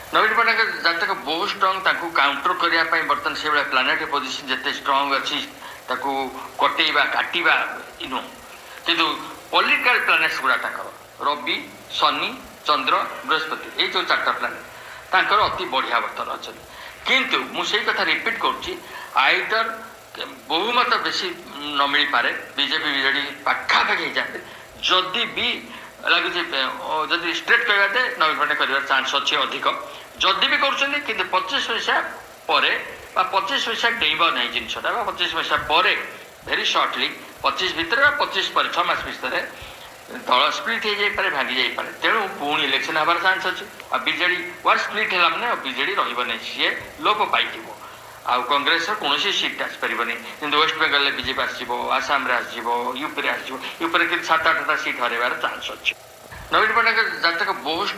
ନବୀନ ପଟ୍ଟନାୟକ ଜାତକ ବହୁତ ଷ୍ଟ୍ରଙ୍ଗ। ତାଙ୍କୁ କାଉଣ୍ଟର କରିବା ପାଇଁ ବର୍ତ୍ତମାନ ସେଇଭଳିଆ ପ୍ଲାନେଟ୍ ପୋଜିସନ୍ ଯେତେ ଷ୍ଟ୍ରଙ୍ଗ ଅଛି, ତାକୁ କଟେଇବା କାଟିବା ନୁହଁ। କିନ୍ତୁ ପଲିଟିକାଲ ପ୍ଲାନେଟ୍ସ ଗୁଡ଼ା ତାଙ୍କର ରବି, ଶନି, ଚନ୍ଦ୍ର, ବୃହସ୍ପତି, ଏଇ ଯେଉଁ ଚାରିଟା ପ୍ଲାନେଟ୍ ତାଙ୍କର ଅତି ବଢ଼ିଆ ବର୍ତ୍ତମାନ ଅଛନ୍ତି। କିନ୍ତୁ ମୁଁ ସେଇ କଥା ରିପିଟ୍ କରୁଛି, ଆଇଦର ବହୁମତ ବେଶୀ ନ ମିଳିପାରେ, ବିଜେପି ବିଜେଡି ପାଖାପାଖି ହେଇଯାଆନ୍ତି। ଯଦି ବି ଲାଗୁଛି, ଯଦି ଷ୍ଟ୍ରେଟ୍ କହିବା ଯେ ନବୀନ ପଟ୍ଟନାୟକ କରିବାର ଚାନ୍ସ ଅଛି ଅଧିକ, ଯଦି ବି କରୁଛନ୍ତି, କିନ୍ତୁ 25 ମସିହା ପରେ ବା 25 ମସିହା ଡେଇଁବ ନାହିଁ ଜିନିଷଟା, ବା 25 ମସିହା ପରେ, ଭେରି ସର୍ଟଲି, 25 ଭିତରେ ବା 25 ପରେ 6 ମାସ ଭିତରେ ଦଳ ସ୍ପ୍ଲିଟ୍ ହେଇଯାଇପାରେ, ଭାଙ୍ଗି ଯାଇପାରେ। ତେଣୁ ପୁଣି ଇଲେକ୍ସନ ହେବାର ଚାନ୍ସ ଅଛି। ଆଉ ବିଜେଡି ୱାନ୍ ସ୍ପ୍ଲିଟ୍ ହେଲା ମାନେ ଆଉ ବିଜେଡି ରହିବ ନାହିଁ, ସିଏ ଲୋପ ପାଇଯିବ। ଆଉ କଂଗ୍ରେସର କୌଣସି ସିଟ୍ ଆସିପାରିବନି। କିନ୍ତୁ ୱେଷ୍ଟବେଙ୍ଗଲରେ ବିଜେପି ଆସିଯିବ, ଆସାମରେ ଆସିଯିବ, ୟୁପିରେ ଆସିଯିବ। ୟୁପିରେ କିନ୍ତୁ ସାତ ଆଠଟା ସିଟ୍ ହରାଇବାର ଚାନ୍ସ ଅଛି। ନବୀନ ପଟ୍ଟନାୟକ ଜାତକ ବହୁତ